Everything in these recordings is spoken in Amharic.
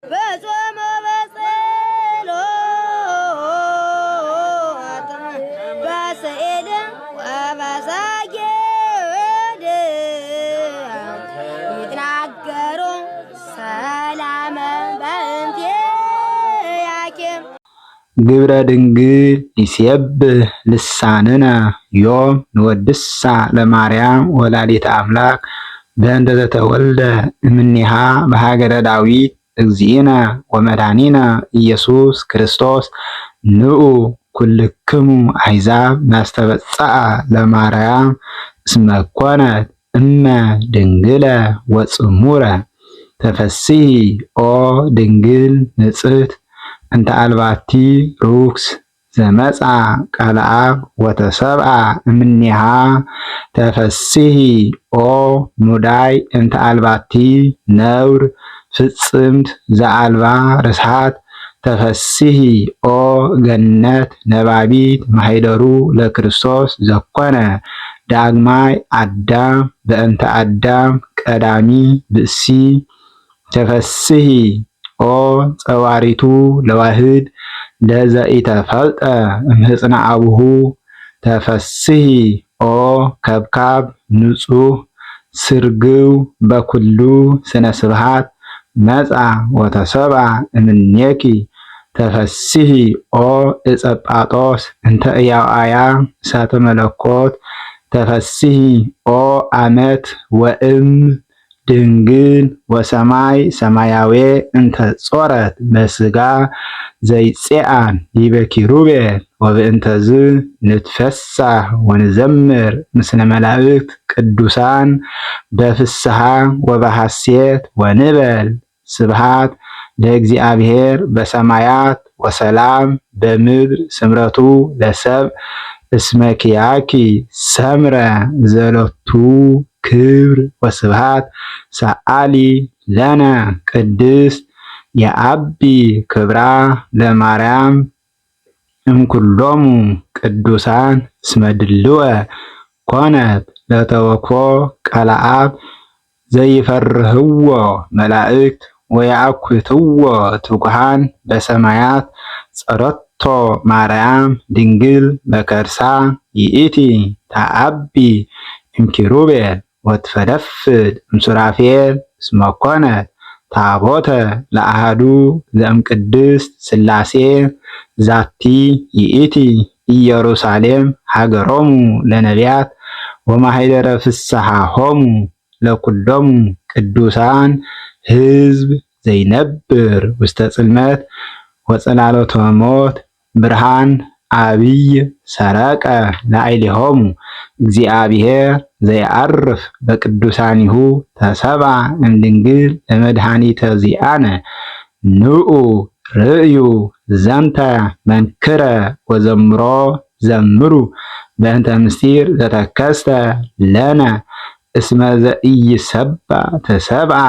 በጾመ በጸሎት በስዕል ወበሰጊድ ይትናገሩ ሰላመ በእንቲአኪ። ግብረ ድንግል ይሴብህ ልሳንነ ዮም ንወድሳ ለማርያም ወላዲተ አምላክ በእንተ ዘተወልደ እምኔሃ በሀገረ ዳዊት እግዚእነ ወመድኃኒነ ኢየሱስ ክርስቶስ። ንዑ ኩልክሙ አሕዛብ ናስተበፅዓ ለማርያም እስመ ኮነት እመ ድንግለ ወጽሙረ። ተፈሥሒ ኦ ድንግል ንጽሕት እንተ አልባቲ ርኩስ ዘመጽአ ቃለ አብ ወተሰብአ እምኔሃ። ተፈሥሒ ኦ ሙዳይ እንተ አልባቲ ነውር ፍጽምት ዘአልባ ርስሓት። ተፈሥሒ ኦ ገነት ነባቢት ማኅደሩ ለክርስቶስ ዘኮነ ዳግማይ አዳም በእንተ አዳም ቀዳሚ ብእሲ። ተፈሥሒ ኦ ጸዋሪቱ ለዋህድ ለዘኢተፈልጠ እምህጽነ አቡሁ። ተፈሥሒ ኦ ከብካብ ንጹሕ ስርግው በኩሉ ስነ ስብሃት መጽአ ወተሰብአ እምኔኪ። ተፈሥሒ ኦ ዕፀ ጳጦስ እንተ እያውአያ እሳተ መለኮት። ተፈሥሒ ኦ አመት ወእም ድንግል ወሰማይ ሰማያዌ እንተ ጾረት በስጋ ዘይጼአን ዲበ ኪሩቤል። ወበእንተዝ ንትፈሳህ ወንዘምር ምስለ መላእክት ቅዱሳን በፍስሐ ወበሐሴት ወንበል ስብሃት ለእግዚአብሔር በሰማያት ወሰላም በምድር ስምረቱ ለሰብ። እስመ ኪያኪ ሰምረ ዘሎቱ ክብር ወስብሃት ሰአሊ ለነ ቅድስት። የአቢ ክብራ ለማርያም እምኩሎሙ ቅዱሳን እስመ ድልወ ኮነት ለተወክፎ ቃለ አብ ዘይፈርህዎ መላእክት ወያአኩትዎ ትጉሃን በሰማያት። ጸረቶ ማርያም ድንግል በከርሳ ይእቲ ተአቢ እምኪሩቤል ወትፈደፍድ እምሱራፌል እስመ ኮነት ታቦተ ለአሐዱ ዘእምቅድስት ሥላሴ ዛቲ ይእቲ ኢየሩሳሌም ሀገሮሙ ለነቢያት ወማኅደረ ፍስሓሆሙ ለኵሎሙ ቅዱሳን ሕዝብ ዘይነብር ውስተ ጽልመት ወጽላሎተ ሞት ብርሃን ዓቢይ ሰረቀ ላዕሌሆሙ። እግዚአብሔር ዘይዐርፍ በቅዱሳኒሁ ተሰብአ እምድንግል ለመድኃኒተ ዚአነ። ንዑ ርእዩ ዘንተ መንክረ ወዘምሮ ዘምሩ በእንተ ምስጢር ዘተከስተ ለነ። እስመ ዘኢይሰብአ ተሰብአ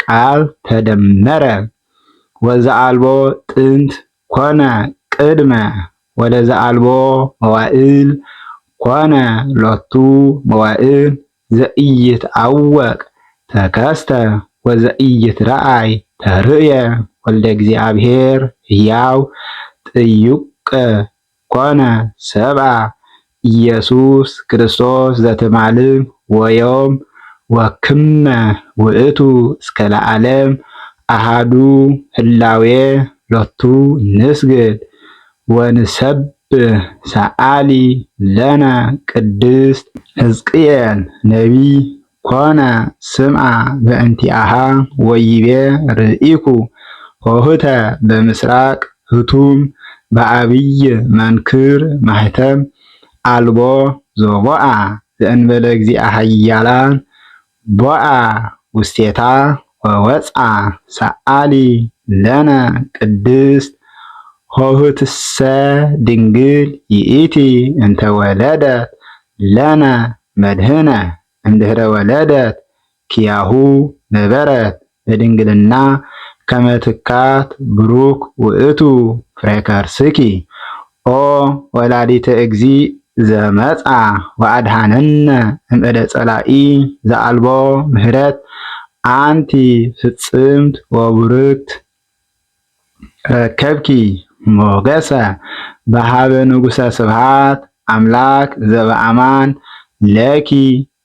ቃል ተደመረ ወዘአልቦ ጥንት ኮነ ቅድመ ወለዘአልቦ መዋእል ኮነ ሎቱ መዋእል። ዘኢይትዐወቅ ተከስተ ወዘኢይትረአይ ተርእየ ወልደ እግዚአብሔር ሕያው ጥዩቅ ኮነ ሰብአ ኢየሱስ ክርስቶስ ዘትማልም ወዮም ወክመ ውእቱ እስከ ለዓለም አሃዱ ህላዌ ሎቱ ንስግድ ወንሰብሕ። ሰአሊ ለነ ቅድስት። ሕዝቅኤል ነቢይ ኮነ ስምዐ በእንቲአሃ ወይቤ ርኢኩ ኆኅተ በምስራቅ ህቱም በዐቢይ መንክር ማኅተም አልቦ ዘቦአ ዘእንበለ እግዚአ ኃያላን ቦአ ውስቴታ ወወፅአ። ሰአሊ ለነ ቅድስት። ኆኅትሰ ድንግል ይእቲ እንተ ወለደት ለነ መድህነ እምድኅረ ወለደት ኪያሁ ነበረት በድንግልና ከመ ትካት። ብሩክ ውእቱ ፍሬ ከርስኪ ኦ ወላዲተ እግዚእ ዘመጽአ ወአድኀነነ እምእደ ጸላኢ ዘአልቦ ምህረት። አንቲ ፍጽምት ወቡርክት። ረከብኪ ሞገሰ በሃበ ንጉሰ ስብሃት አምላክ ዘበአማን ለኪ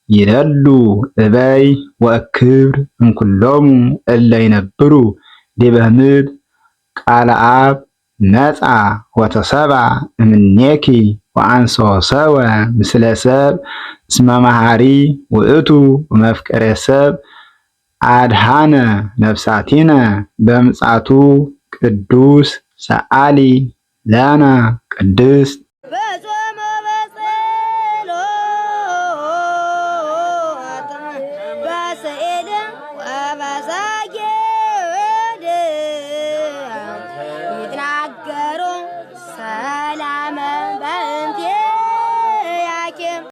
ይደሉ እበይ ወክብር እምኩሎሙ እለ ይነብሩ ዲበ ምድር ቃለ አብ መጽአ ወተሰብአ እምኔኪ ወአንሶ ሰወ ምስለ ሰብ እስመ መሃሪ ውእቱ ወመፍቀሬ ሰብ አድሃነ ነፍሳቲነ በምጻቱ ቅዱስ ሰአሊ ለነ ቅድስት። በጾመ በጸሎት በስዕል።